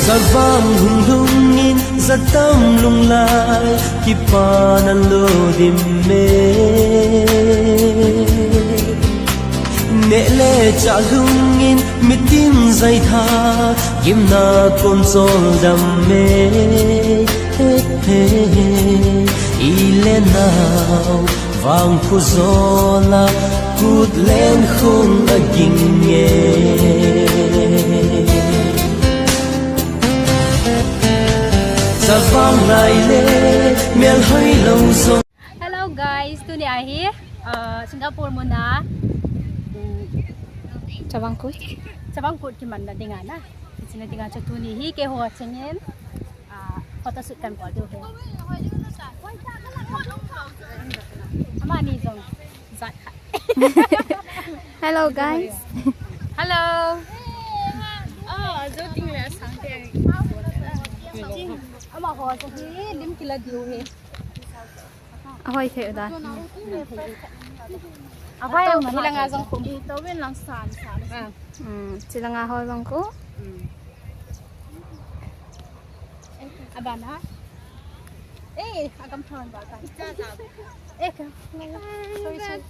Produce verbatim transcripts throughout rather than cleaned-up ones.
Chavang hung lhungin jatam lunglai kipana lo dim e. Neh le chah lhungin mitin jaitha gimna kom chol dam e. I le nao vangkhu jola kut leng khung a ging e. Chavang lai le melhoi lo jong. Hello guys, tuni ahi, uh, Singapore muna, um, Chavang Kut. Chavang Kut kimanna dinga na. Kichina dinga chu tuni hi keiho chengin, uh, photoshoot kan bol diu ahi. Amani jong jat khat. Hello guys. Hello. Oh, jo ting le sang te. Amaho chu hi lim kila diu ahi. Ahoi thei u da. Ahoi, ama hi langa jong khum. Hi to ven lang san san. Ah. Hmm, chi langa ho jong khu. Hmm. Abana. Eh, agam thon ba ta. Eh, ka. Sorry, sorry.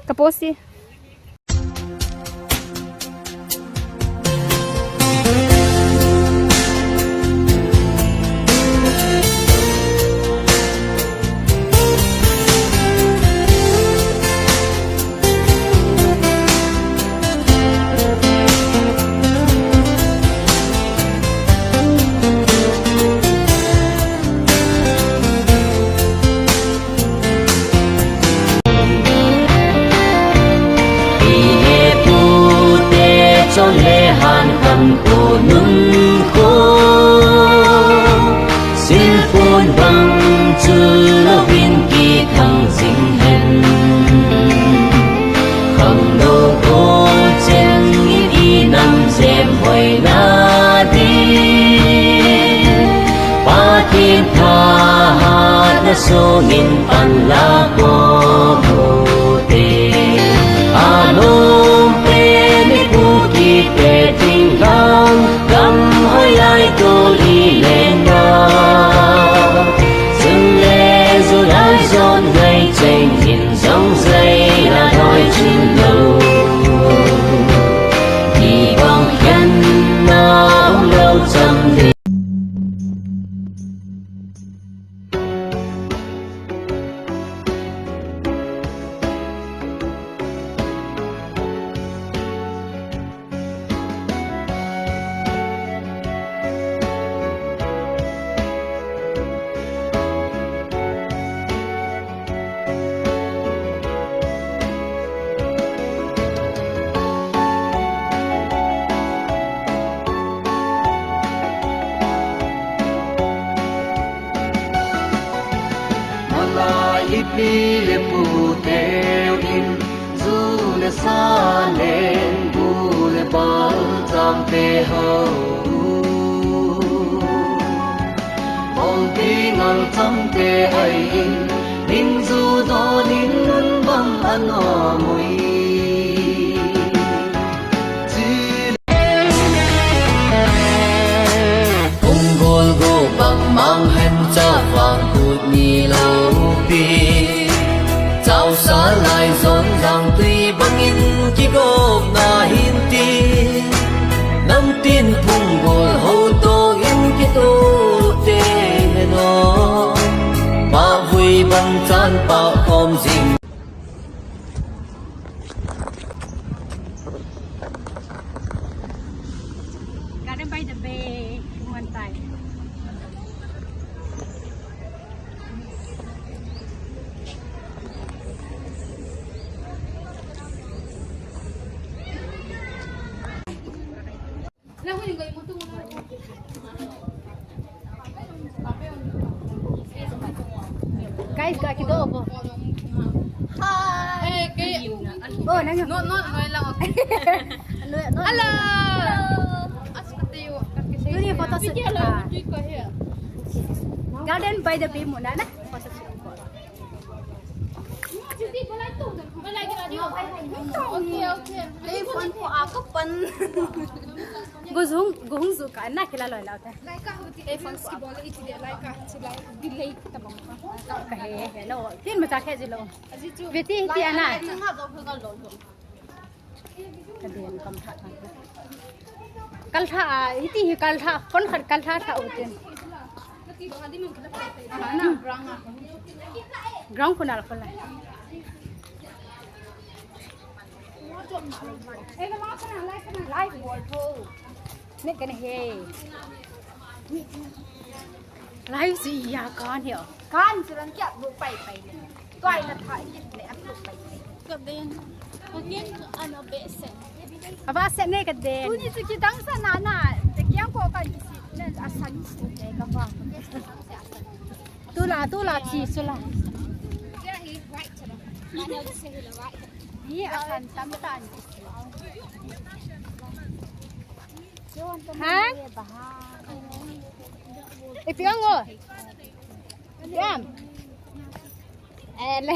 Ka post hi. I he pute chon le han kan ko nun ko. Silpun bang chu lovin kithang jing hen. Khangno ko chengin i nam jem hoina ding. Pathen thahatna songin panla ko mute. Anom pe ni pu ki pe ting lang, gam hoi lai to i le na. Jun le July jon ngai cheng hin jong jai la doi chin lo. Ni bang khen na um lo cham de. Malai i pi le pu teu in, ju le sa len, bu le bal chang te ho. Bol ti ngal chang te ai in, min ju don in nun bang an o mui. Punggol go bang mang hen Chavang Kut ni lo pi. Chausa lai jon jang tui bangin kigop na hin ti. Namtin Punggol ho to in kito te hen o. Pa vui bang chan pa khom jing. Garden by the Bay, Muantai. Guys, ka kido po. Hi. Eh, kay, oh, nang. No, no, no, lang ako. Hello. Hello. As katayo. Tuni photo shoot. Ah. Garden by the Bay muna na. Photo shoot po. Okay, okay. Ei phone ko a ko pan. Go hung, go hung ju ka na kila loi lau te. Ei phone ki bol iti de, like a chi lai delay ta bang. Ka he he lo. Tin ma cha khe ji lo. Aji chu. Veti ti ana. Ka den kam tha. Kal tha a, iti hi kal tha, phone khat kal tha tha u tin. Ground khunal khunal. Live bol tho. Net kan he. Live si ya kan he. Kan churan kya bu pai pai le. Tuai na tha i le a bu pai pai. Ka den. Again, ano be se. Aba se ne ka den. Tuni chu kidang sa na na. Te kyang ko kan si. Na asan su ne ka ba. Tula, tula, chi, sula. Hi, asan tam tan. Ha? Ipi ang o? Yam. Eh, le.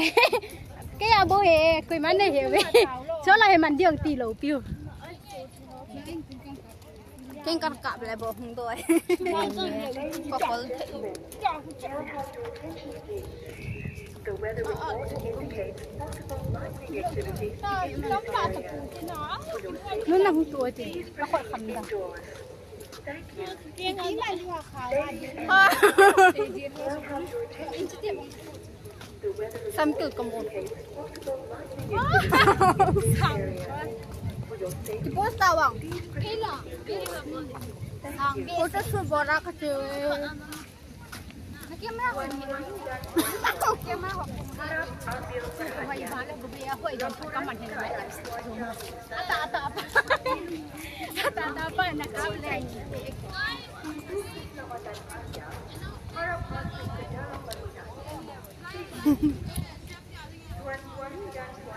Kaya bo he, koiman nahi ve. Chola he man diong ti lo piu. Keng kar kap le bo hung doi. Ko kol the. Nun na hung tu ati. Ka khoi kham da. Samkil kamu. Kipost tawang. Photo shoot bora kache. Camera ho. Camera ho. Hoi ba le gubi a hoi ba kaman he. Ata ata ata. Ata ata pa na ka le.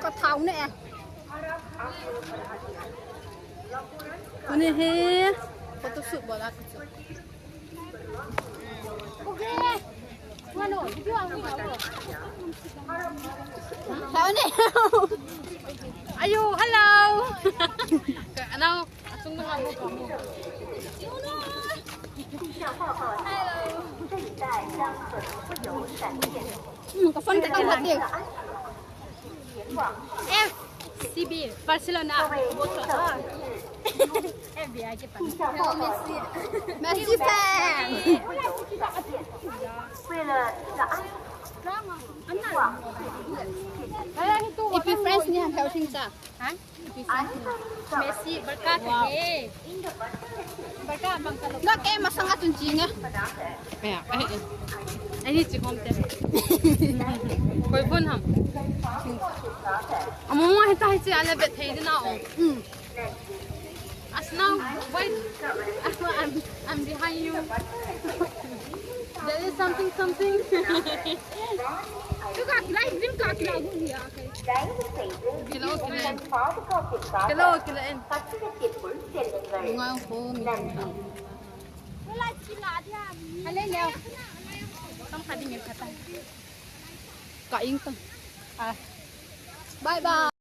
Ka thau ne. Kuni he. Photo shoot bola ka chu. Okay. Wano, video ang wino. Thau ne. Ayo, hello. Ano? Hmm, ka phone ka tang hot ding. F C B, Barcelona. F B I Japan. Messi. Messi fan. Ipi friends ni ham thau sing sa. Ha? Messi, Barca ka he. Barca bang ka lo. Nga ke masang atun chi nga. Aya, ai, ai. Ai ni chi hom te. Koi phone ham. Amo mo hita hi chi ala bet thei dina o. Hmm. As now, wait. I'm, I'm behind you. There is something, something. Tu ka kilai, dim ka kilai gu hi a kai. Kilo, kilo. Kilo, kilo en. Ngai ko ni. Ale leo. Kam ka ding ka ta. Ka ing ta. Ah. Bye bye.